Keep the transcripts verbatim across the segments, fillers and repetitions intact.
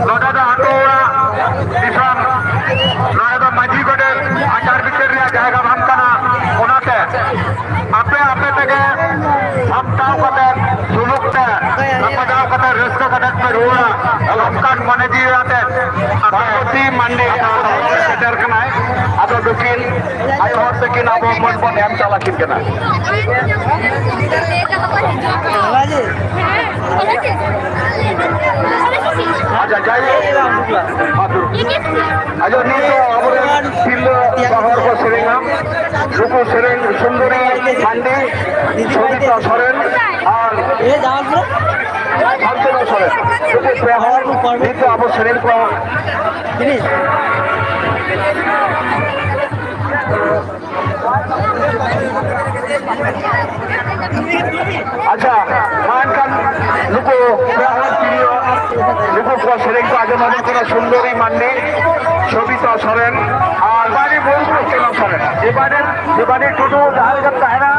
ᱱᱚᱰᱮ ᱫᱚ ᱟᱛᱳ ᱚᱲᱟᱜ ᱫᱤᱥᱚᱢ, ᱱᱚᱰᱮ ᱫᱚ ᱢᱟᱹᱡᱷᱤ ᱜᱚᱰᱮᱛ ᱟᱪᱟᱨ ᱵᱤᱪᱟᱹᱨ ᱨᱮᱭᱟᱜ ᱡᱟᱭᱜᱟ ᱵᱟᱝ ᱠᱟᱱᱟ᱾ ᱚᱱᱟᱛᱮ ᱟᱯᱮ ᱟᱯᱮ ᱛᱮᱜᱮ ᱥᱟᱢᱴᱟᱣ ᱠᱟᱛᱮ, ᱥᱩᱞᱩᱠ ᱛᱮ, ᱥᱟᱯᱲᱟᱣ ᱠᱟᱛᱮ, ᱨᱟᱹᱥᱠᱟᱹ ᱠᱟᱛᱮ ᱯᱮ ᱨᱩᱣᱟᱹᱲᱟ᱾ ᱚᱱᱠᱟᱱ ᱢᱚᱱᱮ ᱡᱤᱣᱤ ᱟᱛᱮ ᱯᱟᱨᱵᱚᱛᱤ ᱢᱟᱱᱰᱤ ᱟᱛᱳ ᱥᱮᱴᱮᱨ ᱠᱟᱱᱟᱭ᱾ ᱟᱫᱚ ᱱᱩᱠᱤᱱ ᱟᱭᱳ ᱦᱚᱲ ᱛᱟᱹᱠᱤᱱ ᱟᱵᱚ ᱢᱟᱹᱱ ᱵᱚᱱ ᱮᱢ ᱪᱟᱞ ᱟᱹᱠᱤᱱ ᱠᱟᱱᱟ᱾ ᱟᱪᱪᱷᱟ, ᱡᱟᱭᱦᱳᱠ, ᱟᱫᱚ ᱱᱤᱛ ᱫᱚ ᱟᱵᱚᱨᱮᱱ ᱛᱤᱨᱞᱟᱹ ᱵᱟᱵᱟ ᱦᱚᱲ ᱠᱚ ᱥᱮᱨᱮᱧᱟ, ᱱᱩᱠᱩ ᱥᱮᱨᱮᱧ ᱥᱩᱱᱫᱚᱨᱤ ᱢᱟᱱᱰᱤ, ᱥᱚᱵᱤᱛᱟ ᱥᱚᱨᱮᱱ ᱟᱨ ᱥᱟᱱᱛᱚᱱᱟ ᱥᱚᱨᱮᱱ, ᱱᱩᱠᱩ ᱯᱮ ᱦᱚᱲ ᱱᱤᱛ ᱫᱚ ᱟᱵᱚ ᱥᱮᱨᱮᱧ ᱠᱚ ᱟᱪᱪᱷᱟ, ᱢᱟ ᱮᱱᱠᱷᱟᱱ ᱱᱩᱠᱩ ᱯᱮᱲᱟ ᱦᱚᱲ ᱛᱤᱨᱭᱳ, ᱱᱩᱠᱩ ᱠᱚ ᱥᱮᱨᱮᱧ ᱠᱚ ᱟᱸᱡᱚᱢ ᱟᱵᱚᱱ ᱠᱟᱱᱟ ᱥᱩᱱᱫᱚᱨᱤ ᱢᱟᱱᱰᱤ, ᱥᱚᱵᱤᱛᱟ ᱥᱚᱨᱮᱱ ᱟᱨ ᱵᱟᱨᱤ ᱵᱚᱞ ᱥᱚᱨᱮᱱ, ᱮᱵᱟᱨᱮ ᱥᱤᱵᱟᱱᱤ ᱴᱩᱰᱩ ᱡᱟᱦᱟᱸ ᱨᱮᱜᱮᱢ ᱛᱟᱦᱮᱱᱟ,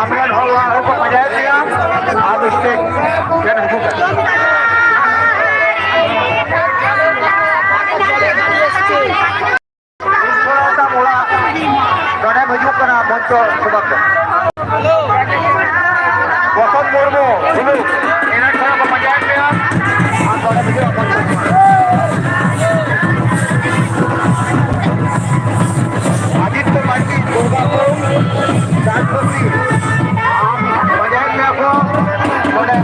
ᱟᱢᱨᱮᱱ ᱦᱚᱲ ᱚᱲᱟᱜ ᱦᱚᱸᱠᱚ ᱯᱟᱸᱡᱟᱭᱮᱫ ᱢᱮᱭᱟ, ᱟᱢ ᱥᱴᱮᱡ ᱴᱷᱮᱱ ᱦᱤᱡᱩᱜ ᱢᱮ᱾ ᱱᱚᱰᱮᱢ ᱦᱤᱡᱩᱜ ᱠᱟᱱᱟ ᱢᱚᱧᱪᱚ ᱥᱚᱵᱷᱟ ᱛᱮ᱾ ᱵᱚᱥᱚᱱᱛ ᱢᱩᱨᱢᱩ, ᱦᱩᱞᱩ, ᱮᱱᱟᱱ ᱠᱷᱚᱱᱟᱜ ᱠᱚ ᱯᱟᱸᱡᱟᱭᱮᱫ ᱢᱮᱭᱟ᱾ ᱟᱢ ᱱᱚᱰᱮᱢ ᱦᱤᱡᱩᱜᱼᱟ ᱢᱚᱧᱪᱚ ᱥᱚᱵᱷᱟ᱾ ᱟᱫᱤᱛᱭᱚ ᱢᱟᱨᱰᱤ, ᱫᱩᱨᱜᱟᱯᱩᱨ, ᱨᱟᱡᱽᱵᱚᱥᱛᱤ, ᱟᱢ ᱯᱟᱸᱡᱟᱭᱮᱫ ᱢᱮᱭᱟ ᱠᱚ ᱱᱚᱰᱮ᱾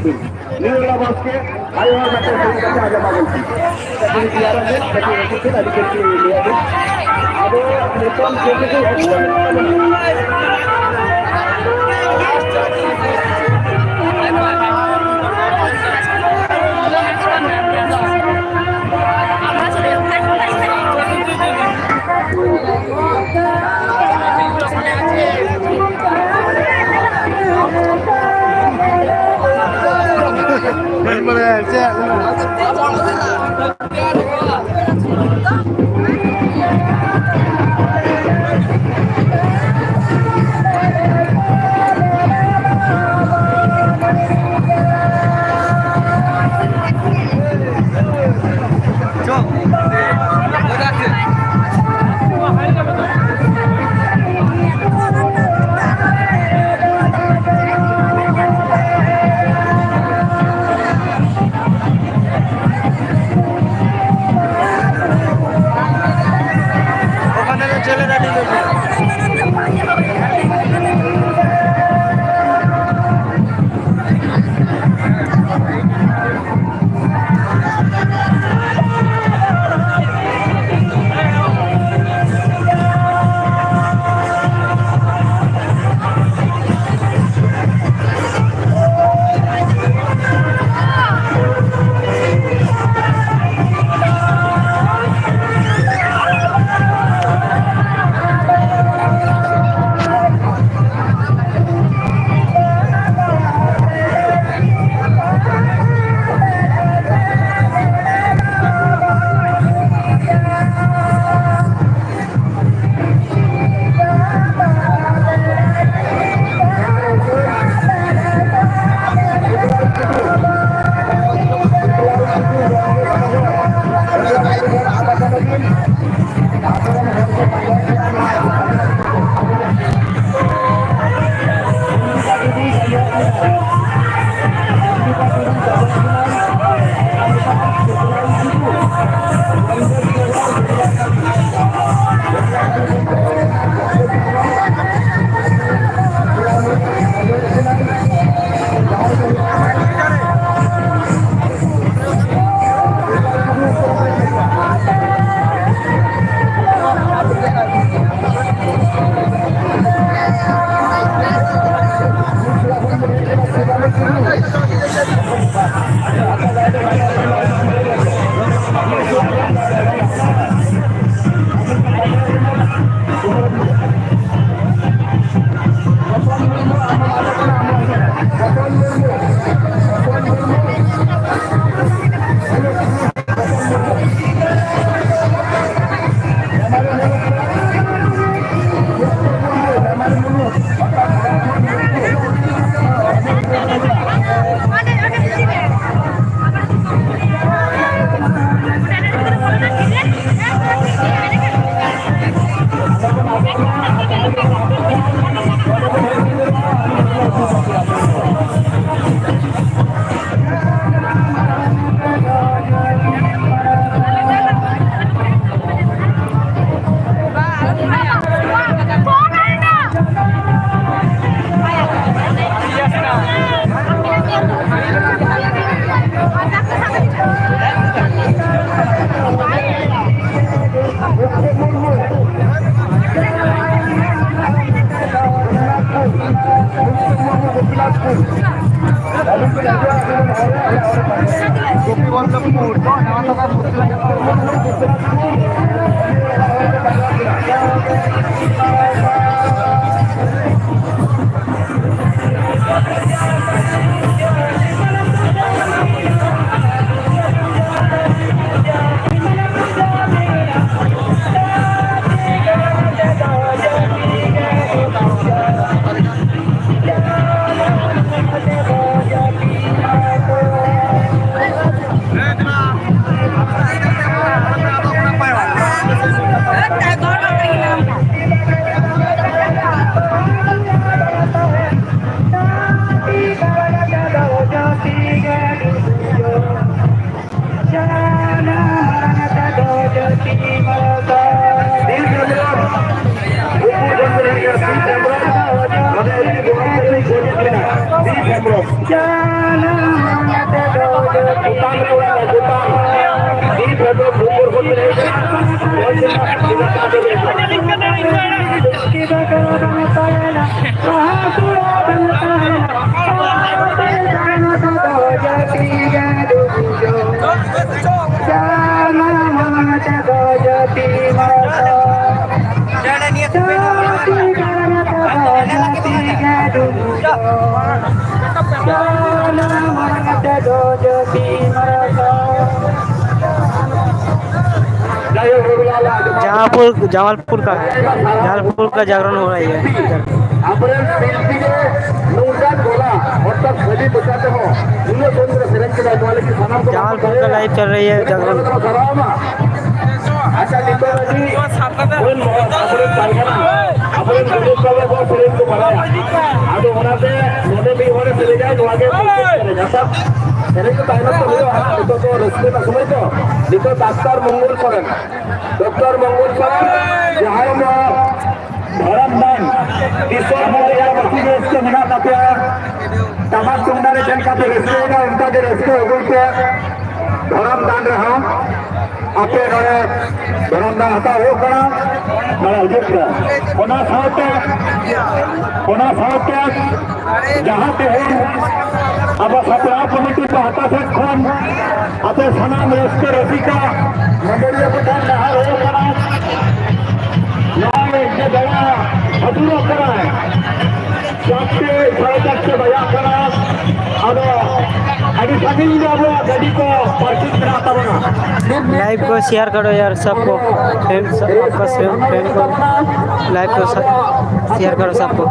ᱱᱤᱨᱢᱚᱞᱟ ᱵᱟᱥᱠᱮ, ᱟᱭᱳ ᱦᱚᱲ ᱢᱤᱫᱴᱮᱱ ᱥᱮᱨᱮᱧ ᱠᱟᱛᱮ ᱟᱸᱡᱚᱢ ᱟᱵᱚᱱ ᱯᱮ᱾ ᱠᱟᱹᱴᱤᱡ ᱛᱮᱭᱟᱨ ᱟᱛᱮ, ᱠᱟᱹᱴᱤᱡ ᱨᱟᱹᱥᱠᱟᱹ ᱛᱮ ᱟᱹᱰᱤ ᱠᱟᱹᱴᱤᱡ ᱞᱟᱹᱭ ᱟᱵᱚᱱ᱾ ᱟᱫᱚ ᱱᱤᱛᱚᱝ ᱡᱮᱴᱩᱠᱩ ᱚᱠᱛᱚ ᱢᱮᱱᱟᱜ ᱛᱟᱵᱚᱱᱟ, ᱵᱟᱹᱧ ᱵᱟᱲᱟᱭᱟ ᱪᱮᱫ᱾ ᱜᱳᱯᱤᱵᱚᱞᱞᱚᱵᱷᱯᱩᱨ ᱫᱚ ᱱᱟᱣᱟ ᱛᱟᱞᱟ ᱢᱩᱨᱛᱤ ᱞᱟᱜᱟᱣ᱾ ᱡᱟᱢᱟᱞᱯᱩᱨ, ᱡᱟᱢᱟᱞᱯᱩᱨ ᱠᱟ, ᱡᱟᱢᱟᱞᱯᱩᱨ ᱠᱟ ᱡᱟᱜᱽᱨᱚᱱ ᱦᱳ ᱨᱟᱦᱟ ᱦᱟᱭ᱾ ᱟᱵᱚᱨᱮᱱ ᱥᱤᱞᱯᱤ ᱜᱮ ᱱᱚᱝᱠᱟᱱ ᱜᱚᱞᱟ, ᱚᱨᱛᱷᱟᱛ ᱠᱷᱟᱹᱞᱤ ᱢᱚᱪᱟ ᱛᱮᱦᱚᱸ ᱱᱩᱱᱟᱹᱜ ᱥᱩᱱᱫᱚᱨ ᱥᱮᱨᱮᱧ ᱠᱮᱫᱟᱭ, ᱱᱚᱣᱟ ᱞᱟᱹᱜᱤᱫ ᱥᱟᱱᱟᱢ ᱠᱚ ᱡᱟᱢᱟᱞᱯᱩᱨ ᱠᱟ live ᱪᱟᱞ ᱨᱟᱦᱟ ᱦᱟᱭ, ᱡᱟᱜᱽᱨᱚᱱ᱾ ᱥᱟᱨᱦᱟᱣ ᱢᱟ᱾ ᱟᱪᱪᱷᱟ, ᱱᱤᱛᱚᱜ ᱟᱹᱰᱤ ᱦᱩᱭ ᱢᱚᱦᱚᱛ ᱟᱵᱚᱨᱮᱱ ᱯᱟᱨᱜᱟᱱᱟ, ᱟᱵᱚᱨᱮᱱ ᱜᱩᱨᱩ ᱵᱟᱵᱟ ᱠᱚ ᱥᱮᱨᱮᱧ ᱠᱚ ᱵᱟᱲᱟᱭᱟ᱾ ᱟᱫᱚ ᱚᱱᱟᱛᱮ ᱱᱚᱰᱮ ᱢᱤᱫ ᱦᱚᱲᱮ ᱥᱮᱨᱮᱧᱟᱭ, ᱱᱚᱣᱟ ᱜᱮ ᱯᱚᱧᱪᱚᱢ ᱥᱮᱨᱮᱧ᱾ ᱟᱪᱪᱷᱟ, ᱥᱮᱨᱮᱧ ᱫᱚ ᱛᱟᱭᱱᱚᱢ ᱛᱮ ᱦᱩᱭᱩᱜᱼᱟ ᱦᱟᱸᱜ, ᱱᱤᱛᱚᱜ ᱫᱚ ᱨᱟᱹᱥᱠᱟᱹ ᱨᱮᱱᱟᱜ ᱥᱚᱢᱚᱭ ᱛᱚ᱾ ᱱᱤᱛᱚᱜ ᱰᱟᱠᱛᱟᱨ ᱢᱚᱝᱜᱚᱞ ᱥᱚᱨᱮᱱ, ᱰᱚᱠᱴᱚᱨ ᱢᱚᱝᱜᱚᱞ ᱥᱚᱨᱮᱱ, ᱡᱟᱦᱟᱸᱭ ᱫᱚ ᱫᱷᱚᱨᱚᱢ ᱫᱟᱱ, ᱤᱥᱚᱨ ᱵᱚᱸᱜᱟ ᱨᱮᱭᱟᱜ ᱵᱟᱹᱲᱛᱤ ᱨᱟᱹᱥᱠᱟᱹ ᱢᱮᱱᱟᱜ ᱛᱟᱯᱮᱭᱟ᱾ ᱴᱟᱢᱟᱠ ᱛᱩᱢᱫᱟᱜ ᱨᱮ ᱪᱮᱫ ᱞᱮᱠᱟ ᱯᱮ ᱨᱟᱹᱥᱠᱟᱹᱭᱮᱫᱟ, ᱚᱱᱠᱟ ᱜᱮ ᱨᱟᱹᱥᱠᱟᱹ ᱟᱹᱜᱩᱭ ᱯᱮ ᱫᱷᱚᱨᱚᱢ ᱫᱟᱱ ᱨᱮᱦᱚᱸ᱾ ᱟᱯᱮ ᱱᱚᱰᱮ ᱫᱷᱚᱨᱚᱢ ᱫᱟᱱ ᱦᱟᱛᱟᱣ ᱦᱩᱭᱩᱜ ᱠᱟᱱᱟ, ᱱᱚᱰᱮ ᱦᱤᱡᱩᱜ ᱯᱮ᱾ ᱚᱱᱟ ᱥᱟᱶᱛᱮ, ᱚᱱᱟ ᱥᱟᱶᱛᱮ ᱡᱟᱦᱟᱸ ᱛᱮᱦᱮᱧ ᱟᱵᱚ ᱥᱟᱯᱲᱟᱣ ᱠᱚᱢᱤᱴᱤ ᱯᱟᱦᱴᱟ ᱥᱮᱫ ᱠᱷᱚᱱ ᱟᱯᱮ ᱥᱟᱱᱟᱢ ᱨᱟᱹᱥᱠᱟᱹ ᱨᱟᱹᱥᱤᱠᱟ ᱢᱟᱹᱫᱟᱹᱲᱤᱭᱟᱹ ᱠᱚ ᱴᱷᱮᱱ ᱱᱮᱦᱚᱨ ᱦᱩᱭᱩᱜ ᱠᱟᱱᱟ, ᱱᱚᱜᱼᱚᱭ ᱡᱮ ᱫᱟᱬᱟ ᱦᱟᱹᱡᱩᱨᱚᱜ ᱠᱟᱱᱟᱭ, ᱪᱟᱨᱴᱮ, ᱥᱟᱲᱮ ᱪᱟᱨᱴᱮ ᱵᱟᱡᱟᱜ ᱠᱟᱱᱟ᱾ ᱟᱫᱚ ᱟᱹᱰᱤ ᱥᱟᱺᱜᱤᱧ ᱨᱮ ᱟᱵᱚᱣᱟᱜ ᱜᱟᱹᱰᱤ ᱠᱚ ᱯᱟᱨᱠᱤᱝ ᱢᱮᱱᱟᱜ ᱛᱟᱵᱚᱱᱟ᱾ ᱞᱟᱭᱤᱵᱷ ᱠᱚ ᱥᱮᱭᱟᱨ ᱠᱚᱨᱚ ᱭᱟᱨ, ᱥᱟᱵ ᱠᱚ ᱯᱷᱨᱮᱱᱰ, ᱟᱯᱠᱟ ᱥᱮᱢ ᱯᱷᱨᱮᱱᱰ ᱠᱚ ᱞᱟᱭᱤᱵᱷ ᱠᱚ ᱥᱟᱵ, ᱥᱮᱭᱟᱨ ᱠᱚᱨᱚ ᱥᱟᱵ ᱠᱚ,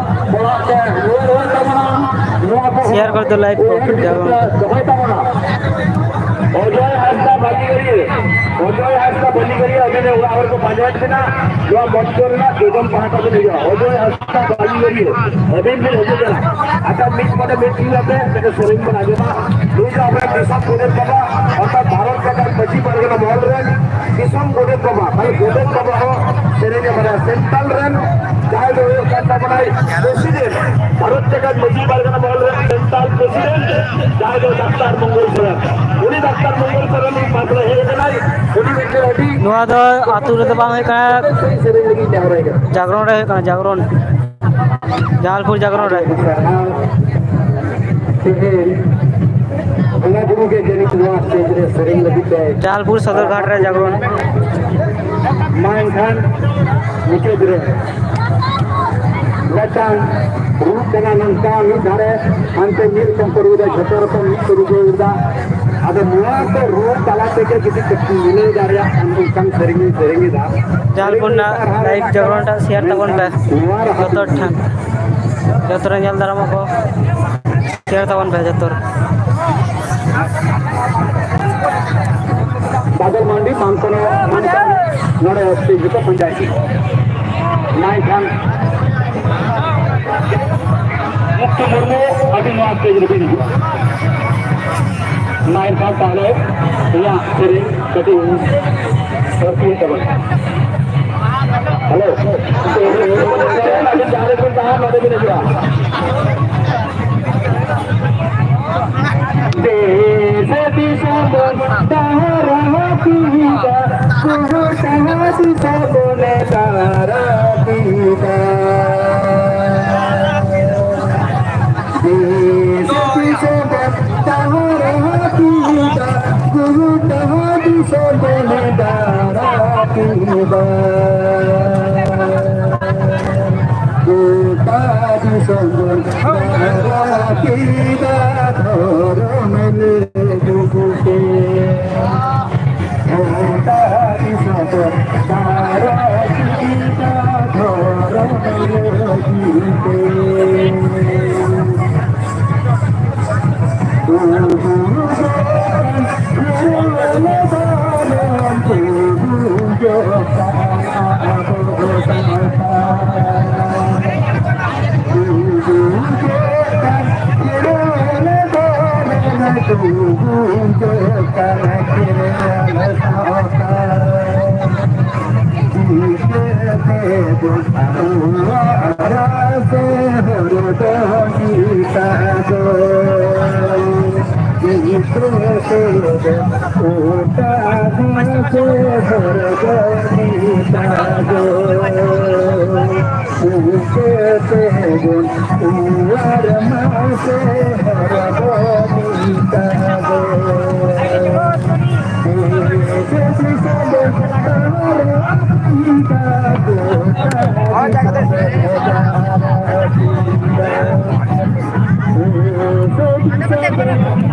ᱥᱮᱭᱟᱨ ᱠᱚᱨ ᱫᱚ ᱞᱟᱭᱤᱵᱷ ᱠᱚ ᱡᱟᱵᱚᱱ᱾ ᱚᱡᱚᱭ ᱦᱟᱸᱥᱫᱟ ᱵᱟᱹᱞᱤᱜᱟᱹᱲᱤᱭᱟᱹ, ᱚᱡᱚᱭ ᱦᱟᱸᱥᱫᱟ ᱵᱟᱹᱞᱤᱜᱟᱹᱲᱤᱭᱟᱹ, ᱟᱹᱵᱤᱱ ᱨᱮᱱ ᱚᱲᱟᱜ ᱦᱚᱲ ᱠᱚ ᱯᱟᱸᱡᱟᱭᱮᱫ ᱵᱤᱱᱟ᱾ ᱱᱚᱣᱟ ᱢᱚᱧᱪᱚ ᱨᱮᱱᱟᱜ ᱡᱚᱡᱚᱢ ᱯᱟᱦᱴᱟ ᱵᱤᱱ ᱦᱤᱡᱩᱜᱼᱟ᱾ ᱚᱡᱚᱭ ᱦᱟᱸᱥᱫᱟ ᱵᱟᱹᱞᱤᱜᱟᱹᱲᱤᱭᱟᱹ, ᱟᱹᱵᱤᱱ ᱵᱤᱱ ᱦᱤᱡᱩᱜ ᱠᱟᱱᱟ᱾ ᱟᱪᱪᱷᱟ, ᱢᱤᱫ ᱯᱚᱫᱮ ᱢᱤᱫ ᱛᱤᱸᱜᱩ ᱠᱟᱛᱮ ᱢᱤᱫᱴᱮᱱ ᱥᱮᱨᱮᱧ ᱵᱚᱱ ᱟᱸᱡᱚᱢᱟ᱾ ᱱᱩᱭ ᱫᱚ ᱟᱵᱚᱨᱮᱱ ᱫᱤᱥᱚᱢ ᱜᱚᱰᱮᱛ ᱵᱟᱵᱟ, ᱚᱨᱛᱷᱟᱛ ᱵᱷᱟᱨᱚᱛ ᱡᱟᱠᱟᱛ ᱢᱟᱹᱡᱷᱤ ᱯᱟᱨᱜᱟᱱᱟ ᱢᱚᱦᱚᱞ ᱨᱮᱱ ᱫᱤᱥᱚᱢ ᱜᱚᱰᱮᱛ ᱵᱟᱵᱟ, ᱢᱟᱱᱮ ᱜᱚᱰᱮᱛ ᱵᱟᱵᱟ ᱦᱚᱸ ᱥᱮᱨᱮᱧ ᱮ ᱵᱟᱲᱟᱭᱟ᱾ ᱥᱮᱱᱴᱨᱟᱞ ᱨᱮᱱ ᱡᱟᱦᱟᱸᱭ ᱫᱚ ᱦᱩᱭᱩᱜ ᱠᱟᱱ ᱛᱟᱵᱚᱱᱟᱭ ᱯᱨᱮᱥᱤᱰᱮᱱᱴ, ᱵᱷᱟᱨᱚᱛ ᱡᱟᱠᱟᱛ ᱢᱟᱹᱡᱷᱤ ᱯᱟᱨᱜᱟᱱᱟ ᱢᱚᱦᱚᱞ ᱨᱮᱱ ᱥᱮᱱᱴᱨᱟᱞ ᱯᱨᱮᱥᱤᱰᱮᱱᱴ, ᱡᱟᱦᱟᱸᱭ ᱫᱚ ᱰᱟᱠᱛᱟᱨ ᱢᱚᱝᱜᱚᱞ ᱥᱚᱨᱮᱱ᱾ ᱩᱱᱤ ᱰᱟᱠᱛᱟᱨ ᱢᱚᱝᱜᱚᱞ ᱥᱚᱨᱮᱱ ᱩᱱᱤ ᱯᱟᱥ ᱨᱮ ᱦᱮᱡ ᱟᱠᱟᱱᱟᱭ᱾ ᱩᱱᱤ ᱢᱤᱫᱴᱮᱱ ᱟᱹᱰᱤ ᱱᱚᱣᱟ ᱫᱚ ᱟᱹᱛᱩ ᱨᱮᱫᱚ ᱵᱟᱝ ᱦᱩᱭᱩᱜ ᱠᱟᱱᱟ, ᱥᱮᱨᱮᱧ ᱞᱟᱹᱜᱤᱫ ᱱᱮᱦᱚᱨᱟᱭ ᱠᱟᱱᱟ᱾ ᱡᱟᱜᱽᱨᱚᱱ ᱨᱮ ᱦᱩᱭᱩᱜ ᱠᱟᱱᱟ, ᱡᱟᱜᱽᱨᱚᱱ᱾ ᱡᱟᱞᱯᱩᱨ ᱡᱟᱜᱽᱨᱚᱱ ᱨᱮ᱾ ᱛᱮᱦᱮᱧ ᱵᱚᱸᱜᱟ ᱵᱩᱨᱩ ᱜᱮ ᱡᱟᱹᱱᱤᱡ ᱱᱚᱣᱟ ᱥᱴᱮᱡ ᱨᱮ ᱥᱮᱨᱮᱧ ᱞᱟᱹᱜᱤᱫ ᱛᱮ ᱡᱟᱞᱯᱩᱨ ᱥᱚᱫᱚᱨ ᱜᱷᱟᱴ ᱨᱮ ᱡᱟᱜᱽᱨᱚᱱ᱾ ᱢᱟ ᱮᱱᱠᱷᱟᱱ ᱢᱩᱪᱟᱹᱫ ᱨᱮ ᱢᱤᱫᱴᱟᱝ ᱨᱩ ᱠᱟᱱᱟ ᱱᱚᱝᱠᱟ, ᱢᱤᱫ ᱫᱷᱟᱨᱮ ᱦᱟᱱᱛᱮ ᱢᱤᱫ ᱨᱚᱠᱚᱢ ᱠᱚ ᱨᱩᱭᱮᱫᱟ, ᱡᱷᱚᱛᱚ ᱨᱚᱠᱚᱢ ᱢᱤᱫ ᱠᱚ ᱨᱩ ᱮᱫᱟ᱾ ᱟᱫᱚ ᱱᱚᱣᱟ ᱠᱚ ᱨᱩ ᱛᱟᱞᱟ ᱛᱮᱜᱮ ᱡᱩᱫᱤ ᱠᱟᱹᱴᱤᱡ ᱢᱤᱞᱟᱹᱣ ᱫᱟᱲᱮᱭᱟᱜ ᱠᱷᱟᱱ ᱚᱱᱠᱟᱱ ᱥᱮᱨᱮᱧ ᱤᱧ ᱥᱮᱨᱮᱧ ᱮᱫᱟ᱾ ᱡᱟᱞᱯᱩᱨ ᱨᱮᱱᱟᱜ ᱞᱟᱭᱤᱵᱷ ᱡᱟᱜᱽᱨᱚᱱ ᱴᱟᱜ ᱥᱮᱭᱟᱨ ᱛᱟᱵᱚᱱ ᱯᱮ᱾ ᱱᱚᱣᱟ ᱨᱟᱦᱟ ᱡᱚᱛᱚ ᱴᱷᱮᱱ, ᱡᱚᱛᱚ ᱨᱮ ᱧᱮᱞ ᱫᱟᱨᱟᱢᱚᱜ ᱠᱚ᱾ ᱥᱮᱭᱟᱨ ᱛᱟᱵᱚᱱ ᱯᱮ ᱡᱚᱛᱚ᱾ ᱵᱟᱫᱚᱞ ᱢᱟᱱᱰᱤ ᱢᱟᱱᱠᱚᱨ, ᱢᱟᱱᱠᱚᱨ ᱱᱚᱰᱮ ᱥᱴᱮᱡ ᱨᱮᱠᱚ ᱯᱟᱸᱡᱟᱭᱮᱫ ᱢᱮᱭᱟ᱾ ᱢᱟ ᱮᱱᱠᱷᱟᱱ ᱢᱩᱠᱛᱚ ᱢᱩᱨᱢᱩ, ᱟᱹᱵᱤᱱ ᱱᱚᱣᱟ ᱥᱴᱮᱡ ᱨᱮᱵᱤᱱ ᱦᱤᱡᱩᱜᱼᱟ᱾ ᱢᱟ ᱮᱱᱠᱷᱟᱱ ᱛᱟᱦᱞᱮ ᱤᱧᱟᱹᱜ ᱥᱮᱨᱮᱧ ᱠᱟᱹᱴᱤᱡ ᱤᱧ ᱯᱟᱹᱨᱥᱤᱭᱮᱫ ᱛᱟᱵᱚᱱᱟ᱾ ᱦᱮᱞᱳ᱾ ᱟᱹᱵᱤᱱ ᱡᱟᱦᱟᱸ ᱨᱮᱵᱤᱱ ᱛᱟᱦᱮᱱ, ᱱᱚᱰᱮ ᱵᱤᱱ ᱦᱤᱡᱩᱜᱼᱟ᱾ ᱫᱮᱥ ᱫᱤᱥᱚᱢ ᱰᱟᱦᱟᱨ ᱦᱚᱸ ᱛᱤᱦᱤᱧ ᱥᱟᱹᱛᱤ ᱥᱚᱵᱚᱫ ᱰᱟᱦᱟᱨ ᱦᱟᱹᱯᱤᱫᱟ, ᱜᱩᱨᱩ ᱰᱟᱦᱟᱨ ᱫᱤᱥᱚᱢ ᱵᱚᱱ ᱰᱟᱦᱟᱨ ᱦᱟᱹᱯᱤᱫᱟ᱾ ᱜᱚᱴᱟ ᱫᱤᱥᱚᱢ ᱵᱚᱱ ᱰᱟᱦᱟᱨ ᱦᱟᱹᱯᱤᱫᱟ, ᱫᱷᱚᱨᱚᱢ ᱞᱟᱹᱜᱤᱫ ᱛᱮ᱾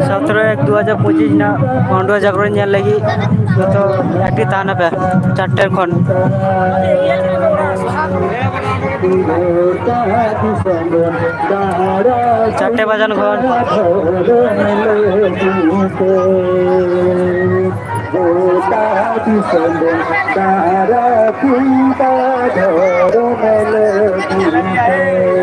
ᱥᱚᱛᱨᱚ ᱮᱠ ᱫᱩ ᱦᱟᱡᱟᱨ ᱯᱚᱸᱪᱤᱥ ᱨᱮᱱᱟᱜ ᱯᱟᱺᱰᱩᱣᱟᱹ ᱡᱟᱜᱽᱨᱚᱱ ᱧᱮᱞ ᱞᱟᱹᱜᱤᱫ ᱡᱚᱛᱚ active ᱛᱟᱦᱮᱱᱟ ᱯᱮ ᱪᱟᱨᱴᱮ ᱠᱷᱚᱱ᱾ ᱪᱟᱨᱴᱮ ᱵᱟᱡᱟᱱ ᱠᱷᱚᱱ᱾ ᱜᱚᱴᱟ ᱫᱤᱥᱚᱢ ᱵᱚᱱ ᱫᱟᱨᱟ ᱠᱮᱫᱟ ᱫᱷᱚᱨᱚᱢ ᱞᱟᱹᱜᱤᱫ ᱛᱮ᱾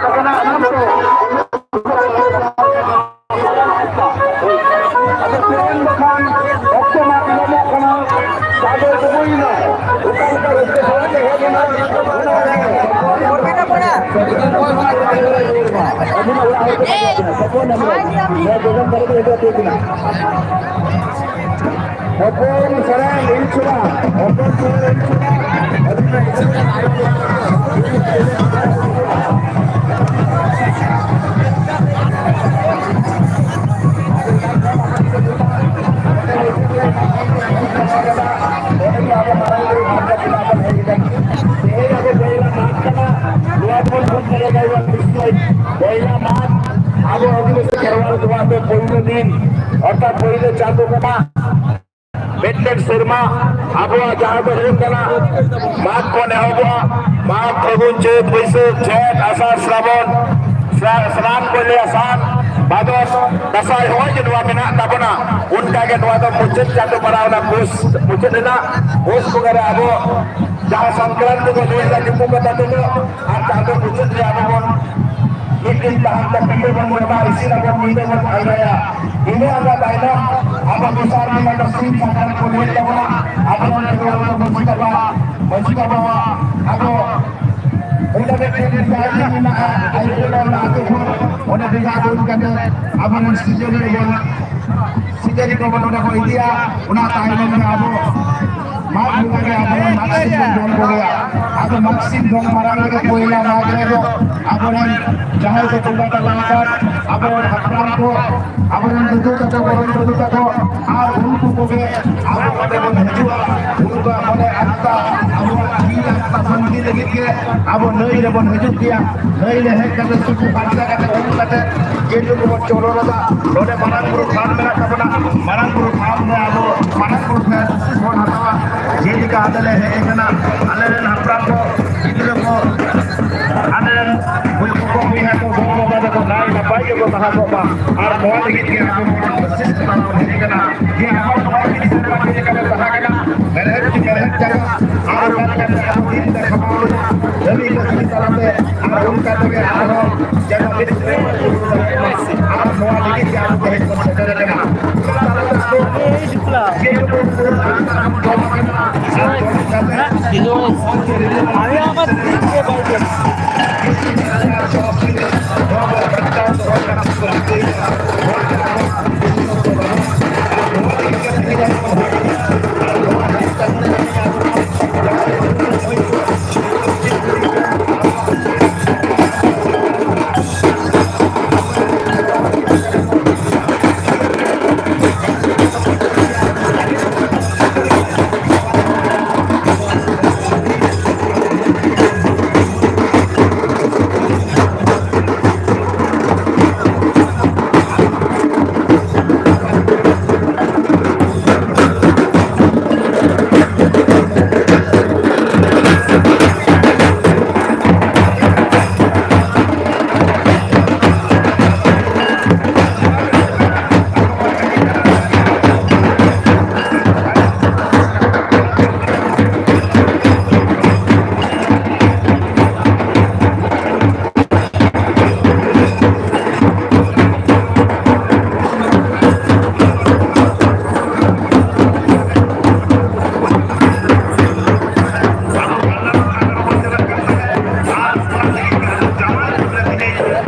ᱟᱫᱚ ᱛᱮᱦᱮᱧ ᱵᱟᱠᱷᱟᱱ ᱚᱠᱛᱚ ᱢᱟ ᱵᱤᱞᱚᱢᱚᱜ ᱠᱟᱱᱟ᱾ ᱪᱟᱸᱫᱚ ᱰᱩᱵᱩᱡ ᱮᱱᱟ᱾ ᱚᱠᱟ ᱞᱮᱠᱟ ᱨᱟᱹᱥᱠᱟᱹ ᱥᱟᱞᱟᱜ ᱮᱦᱚᱵ ᱮᱱᱟ, ᱚᱱᱟ ᱨᱮ ᱟᱹᱵᱤᱱᱟᱜ ᱚᱲᱟᱜ ᱦᱚᱲ ᱠᱚ ᱥᱟᱯᱚᱱ ᱮᱢ ᱞᱮᱫᱟ᱾ ᱱᱚᱣᱟ ᱡᱚᱡᱚᱢ ᱫᱟᱨᱮ ᱫᱚ ᱤᱫᱤ ᱦᱚᱴᱚ ᱟᱹᱫᱤᱧᱟ᱾ ᱦᱚᱯᱚᱱ ᱥᱚᱨᱮᱱ ᱤᱞᱪᱩᱨᱟ, ᱦᱚᱯᱚᱱ ᱥᱚᱨᱮᱱ ᱤᱞᱪᱩᱨᱟ᱾ ᱯᱚᱭᱞᱟ ᱢᱟᱜᱽ, ᱟᱵᱚ ᱟᱹᱫᱤᱵᱟᱹᱥᱤ ᱠᱷᱮᱨᱣᱟᱞ ᱠᱚᱣᱟᱜ ᱫᱚ ᱯᱳᱭᱞᱳ ᱫᱤᱱ, ᱚᱨᱛᱷᱟᱛ ᱯᱳᱭᱞᱳ ᱪᱟᱸᱫᱳ ᱠᱟᱱᱟ᱾ ᱢᱤᱫᱴᱮᱱ ᱥᱮᱨᱢᱟ ᱟᱵᱚᱣᱟᱜ ᱡᱟᱦᱟᱸ ᱫᱚ ᱦᱩᱭᱩᱜ ᱠᱟᱱᱟ ᱢᱟᱜᱽ ᱠᱷᱚᱱ ᱮᱦᱚᱵᱚᱜᱼᱟ, ᱢᱟᱜᱽ, ᱯᱷᱟᱹᱜᱩᱱ, ᱪᱟᱹᱛ, ᱵᱟᱹᱭᱥᱟᱹᱠᱷ, ᱡᱷᱮᱸᱴ, ᱟᱥᱟᱲ, ᱥᱨᱟᱵᱚᱱ, ᱥᱨᱟ-, ᱥᱨᱟᱱ ᱠᱚ ᱞᱟᱹᱭᱟ, ᱥᱟᱱ, ᱵᱷᱟᱫᱚᱨ, ᱫᱟᱸᱥᱟᱭ, ᱦᱚᱸᱜᱼᱚᱭ ᱡᱮ ᱱᱚᱣᱟ ᱢᱮᱱᱟᱜ ᱛᱟᱵᱚᱱᱟ, ᱚᱱᱠᱟ ᱜᱮ ᱱᱚᱣᱟ ᱫᱚ ᱢᱩᱪᱟᱹᱫ ᱪᱟᱸᱫᱳ ᱯᱟᱲᱟᱣ ᱮᱱᱟ, ᱯᱩᱥ ᱢᱩᱪᱟᱹᱫ ᱮᱱᱟ᱾ ᱯᱩᱥ ᱵᱚᱸᱜᱟ ᱨᱮ ᱟᱵᱚ ᱡᱟᱦᱟᱸ ᱥᱚᱝᱠᱨᱟᱱᱛᱤ ᱵᱚᱱ ᱞᱟᱹᱭ ᱮᱫᱟ, ᱧᱩᱛᱩᱢ ᱠᱟᱛᱷᱟ ᱛᱮᱫᱚ, ᱟᱨ ᱪᱟᱸᱫᱚ ᱢᱩᱪᱟᱹᱫ ᱨᱮ ᱟᱵᱚ ᱵᱚᱱ ᱢᱤᱫ ᱫᱤᱱ ᱛᱟᱦᱮᱱ ᱛᱮ ᱯᱤᱴᱷᱟᱹ ᱵᱚᱱ ᱡᱚᱢᱟ, ᱤᱥᱤᱱ ᱟᱵᱚᱱ, ᱧᱤᱫᱟᱹ ᱵᱚᱱ ᱟᱸᱜᱟᱭᱟ᱾ ᱤᱱᱟᱹ ᱟᱸᱜᱟ ᱛᱟᱭᱱᱚᱢ ᱟᱵᱚ ᱫᱚᱥᱟᱨ ᱫᱤᱱ ᱟᱵᱚ ᱥᱤᱧ ᱥᱟᱠᱨᱟᱛ ᱵᱚᱱ ᱞᱟᱹᱭ ᱛᱟᱵᱚᱱᱟ᱾ ᱟᱵᱚ ᱨᱮᱱ ᱢᱟᱹᱡᱷᱤ ᱵᱟᱵᱟ, ᱢᱟᱹᱡᱷᱤ ᱵᱟᱵᱟ, ᱟᱵᱚ ᱚᱸᱰᱮ ᱢᱤᱫᱴᱮᱱ ᱡᱟᱭᱜᱟ ᱢᱮᱱᱟᱜᱼᱟ, ᱟᱭᱳ ᱵᱟᱵᱟ ᱟᱹᱛᱩ ᱠᱷᱚᱱ ᱚᱸᱰᱮ ᱵᱷᱮᱡᱟ ᱦᱩᱭ ᱠᱟᱛᱮ ᱟᱵᱚᱨᱮᱱ ᱥᱤᱨᱡᱚᱱᱤᱭᱟᱹ ᱵᱚᱱ ᱥᱤᱠᱟᱹᱨᱤ ᱠᱚᱵᱚᱱ ᱚᱸᱰᱮ ᱵᱚᱱ ᱤᱫᱤᱭᱟ᱾ ᱚᱱᱟ ᱛᱟᱭᱱᱚᱢ ᱨᱮ ᱟᱵᱚ ᱢᱟᱜᱽ ᱵᱚᱸᱜᱟ ᱨᱮ ᱟᱵᱚ ᱢᱟᱜᱽ ᱥᱤᱢ ᱵᱚᱱ ᱡᱚᱢ ᱠᱚᱜᱮᱭᱟ᱾ ᱟᱫᱚ ᱢᱟᱜᱽ ᱥᱤᱢ ᱡᱚᱢ ᱢᱟᱲᱟᱝ ᱨᱮᱜᱮ ᱯᱳᱭᱞᱟ ᱢᱟᱜᱽ ᱨᱮᱫᱚ ᱟᱵᱚᱨᱮᱱ ᱡᱟᱦᱟᱸᱭ ᱠᱚ ᱵᱚᱸᱜᱟ ᱛᱟᱞᱟ ᱟᱠᱟᱱ ᱟᱵᱚᱨᱮᱱ ᱦᱟᱯᱲᱟᱢ ᱠᱚ, ᱟᱵᱚᱨᱮᱱ ᱫᱩᱫᱩ ᱛᱟᱠᱚ, ᱜᱚᱲᱚᱢ ᱫᱩᱫᱩ ᱛᱟᱠᱚ ᱟᱨ ᱩᱱᱠᱩ ᱠᱚᱜᱮ ᱟᱵᱚ ᱚᱸᱰᱮ ᱵᱚᱱ ᱦᱤᱡᱩᱜᱼᱟ᱾ ᱩᱱᱠᱩᱣᱟᱜ ᱢᱚᱱᱮ ᱟᱛᱢᱟ ᱟᱵᱚᱣᱟᱜ ᱡᱤᱣᱤ ᱟᱛᱢᱟ ᱥᱟᱱᱛᱤ ᱞᱟᱹᱜᱤᱫ ᱜᱮ ᱟᱵᱚ ᱱᱟᱹᱭ ᱨᱮᱵᱚᱱ ᱦᱤᱡᱩᱜ ᱜᱮᱭᱟ᱾ ᱱᱟᱹᱭ ᱨᱮ ᱦᱮᱡ ᱠᱟᱛᱮ ᱛᱩᱯᱩ ᱯᱷᱟᱨᱪᱟ ᱠᱟᱛᱮ ᱩᱢ ᱠᱟᱛᱮ ᱡᱮ ᱡᱩᱜᱽ ᱵᱚᱱ ᱪᱚᱰᱚᱨ ᱮᱫᱟ᱾ ᱱᱚᱰᱮ ᱢᱟᱨᱟᱝ ᱵᱩᱨᱩ ᱛᱷᱟᱱ ᱢᱮᱱᱟᱜ ᱛᱟᱵᱚᱱᱟ᱾ ᱢᱟᱨᱟᱝ ᱵᱩᱨᱩ ᱛᱷᱟᱱ ᱨᱮ ᱟᱵᱚ ᱢᱟᱨᱟᱝ ᱵᱩᱨᱩ ᱴᱷᱮᱱ ᱟᱥᱤᱥ ᱵᱚᱱ ᱦᱟᱛᱟᱣᱟ᱾ ᱡᱮᱞᱮᱠᱟ ᱟᱞᱮ ᱞᱮ ᱦᱮᱡ ᱟᱠᱟᱱᱟ, ᱟᱞᱮ ᱨᱮᱱ ᱦᱟᱯᱲᱟᱢ ᱠᱚ, ᱜᱤᱫᱽᱨᱟᱹ ᱠᱚ, ᱟᱞᱮ ᱨᱮᱱ ᱵᱚᱭᱦᱟ ᱠᱚ, ᱵᱚᱭᱦᱟ ᱠᱚ, ᱜᱚ ᱵᱟᱵᱟ ᱛᱟᱠᱚ ᱱᱟᱭ ᱱᱟᱯᱟᱭ ᱜᱮᱠᱚ ᱛᱟᱦᱮᱸ ᱠᱚᱜ ᱢᱟ᱾ ᱟᱨ ᱱᱚᱣᱟ ᱞᱟᱹᱜᱤᱫ ᱜᱮ ᱟᱵᱚ ᱵᱚᱱ ᱠᱳᱥᱤᱥ ᱛᱟᱲᱟᱣ ᱦᱮᱡ ᱟᱠᱟᱱᱟ᱾ ᱡᱮ ᱟᱵᱚ ᱱᱚᱣᱟ ᱜᱮ ᱥᱮᱨᱣᱟ ᱪᱮᱫ ᱞᱮᱠᱟ ᱞᱮ ᱛᱟᱦᱮᱸ ᱠᱟᱱᱟ, ᱢᱮᱲᱦᱮᱫ ᱛᱤ ᱢᱮᱲᱦᱮᱫ ᱡᱟᱸᱜᱟ, ᱟᱨ ᱚᱠᱟ ᱞᱮᱠᱟ ᱛᱮ ᱟᱵᱚ ᱫᱤᱱ ᱞᱮ ᱠᱷᱟᱴᱟᱣ ᱞᱮᱫᱟ, ᱠᱟᱹᱢᱤ ᱠᱟᱹᱥᱱᱤ ᱛᱟᱞᱟᱛᱮ ᱚᱱᱠᱟ ᱛᱮᱜᱮ ᱟᱨᱦᱚᱸ ᱡᱮᱱᱚ ᱟᱨ ᱱᱚᱣᱟ ᱞᱟᱹᱜᱤᱫ ᱜᱮ ᱟᱵᱚ ᱛᱮᱦᱮᱧ ᱵᱚᱱ ᱥᱮᱴᱮᱨ ᱟᱠᱟᱱᱟ᱾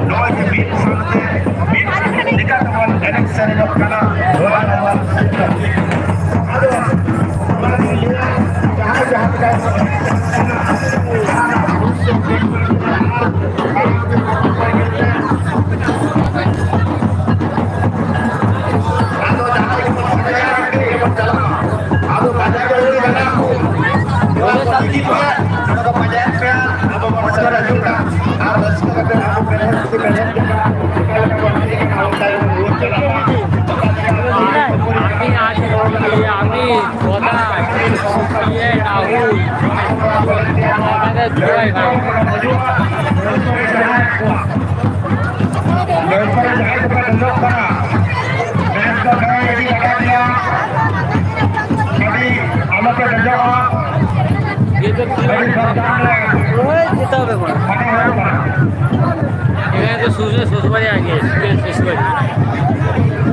ᱱᱚᱜᱼᱚᱭ ᱡᱮ ᱢᱤᱫ ᱥᱟᱶᱛᱮ ᱢᱤᱫ ᱞᱮᱠᱟ ᱛᱮᱵᱚᱱ ᱮᱱᱮᱡ ᱥᱮᱨᱮᱧᱚᱜ ᱠᱟᱱᱟ, ᱱᱚᱣᱟ ᱟᱵᱚᱣᱟᱜ ᱟᱫᱚ ᱚᱱᱟ ᱜᱮᱞᱤᱧ ᱞᱟᱹᱭᱟ, ᱡᱟᱦᱟᱸᱭ ᱡᱟᱦᱟᱸ ᱞᱮᱠᱟ ᱟᱫᱚ ᱡᱟᱦᱟᱸᱭ ᱜᱮᱵᱚᱱ ᱥᱮᱴᱮᱨ ᱟᱠᱟᱱ ᱜᱮ ᱵᱚᱱ ᱪᱟᱞᱟᱜᱼᱟ᱾ ᱟᱫᱚ ᱯᱟᱸᱡᱟ ᱠᱚ ᱦᱩᱭ ᱠᱟᱱᱟ᱾ ᱱᱚᱣᱟ ᱠᱚ ᱤᱫᱤ ᱯᱮ, ᱱᱚᱰᱮ ᱠᱚ ᱯᱟᱸᱡᱟᱭᱮᱫ ᱯᱮᱭᱟ᱾ ᱟᱵᱚ ᱵᱚᱱ ᱥᱮᱴᱮᱨ ᱦᱤᱡᱩᱜ ᱠᱟᱱ᱾ ᱟᱨ ᱨᱟᱹᱥᱠᱟᱹ ᱠᱟᱛᱮ ᱟᱵᱚ ᱯᱮᱲᱟ ᱥᱟᱹᱜᱟᱹᱭ ᱯᱮᱲᱟ ᱡᱚᱝ ᱠᱟᱱᱟ᱾ ᱚᱠᱟ ᱞᱮᱠᱟ ᱵᱚᱱ ᱦᱮᱡ ᱟᱠᱟᱱᱟ, ᱚᱱᱠᱟ ᱜᱮᱵᱚᱱ ᱨᱩᱣᱟᱹᱲ ᱪᱟᱞᱟᱜ ᱢᱟ᱾ ᱟᱹᱵᱤᱱ ᱟᱨ ᱪᱮᱫ ᱵᱚᱱ ᱞᱟᱹᱭᱟ? ᱟᱹᱵᱤᱱ ᱜᱚᱫᱟ, ᱤᱭᱟᱹ, ᱨᱟᱦᱩᱞ, ᱟᱵᱮᱱ ᱫᱚ ᱡᱚᱭ ᱵᱷᱟᱭ᱾ ᱞᱟᱹᱭᱯᱟᱹᱭ ᱡᱟᱦᱟᱸᱭ ᱠᱚᱯᱮ ᱫᱮᱡᱚᱜ ᱠᱟᱱᱟ, ᱱᱮᱥ ᱫᱚ ᱫᱟᱭᱟ ᱤᱫᱤ ᱞᱟᱜᱟᱣ ᱯᱮᱭᱟ, ᱟᱹᱰᱤ ᱟᱞᱚᱯᱮ ᱫᱮᱡᱚᱜᱼᱟ, ᱟᱹᱰᱤ ᱥᱟᱵᱫᱷᱟᱱ ᱨᱮ ᱦᱳᱭ, ᱡᱮᱛᱟᱣ ᱵᱮᱜᱚᱨ᱾ ᱢᱟᱱᱮ ᱦᱩᱭᱩᱜ ᱠᱟᱱᱟ᱾ ᱥᱩᱨ ᱨᱮ ᱥᱩᱨ ᱵᱟᱨᱭᱟ ᱜᱮ, ᱥᱩᱨ ᱨᱮ ᱥᱩᱨ ᱵᱟᱨᱭᱟ᱾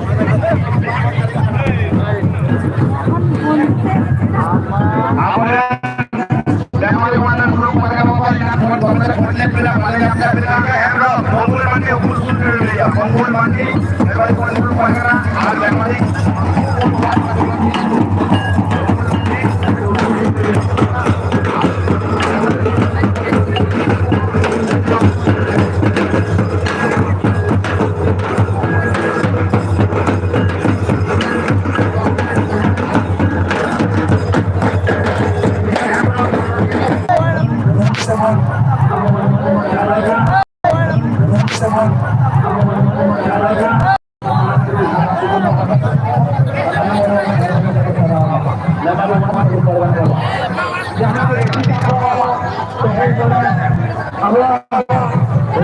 ᱟᱵᱚᱣᱟᱜ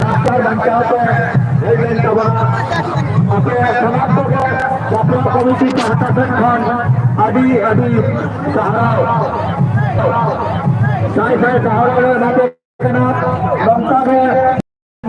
ᱞᱟᱠᱪᱟᱨ ᱵᱟᱧᱪᱟᱣ ᱛᱮ ᱦᱮᱡ ᱞᱮᱱ ᱛᱟᱵᱚᱱᱟ᱾ ᱟᱯᱮ ᱥᱟᱱᱟᱢ ᱠᱚᱜᱮ ᱵᱟᱯᱞᱟ ᱠᱚᱢᱤᱴᱤ ᱯᱟᱦᱴᱟ ᱥᱮᱫ ᱠᱷᱚᱱ ᱟᱹᱰᱤ ᱟᱹᱰᱤ ᱥᱟᱨᱦᱟᱣ᱾ ᱥᱟᱭ ᱥᱟᱭ ᱥᱟᱨᱦᱟᱣ ᱞᱮ ᱮᱢᱟ ᱯᱮ ᱠᱟᱱᱟ᱾ ᱱᱚᱝᱠᱟ ᱜᱮ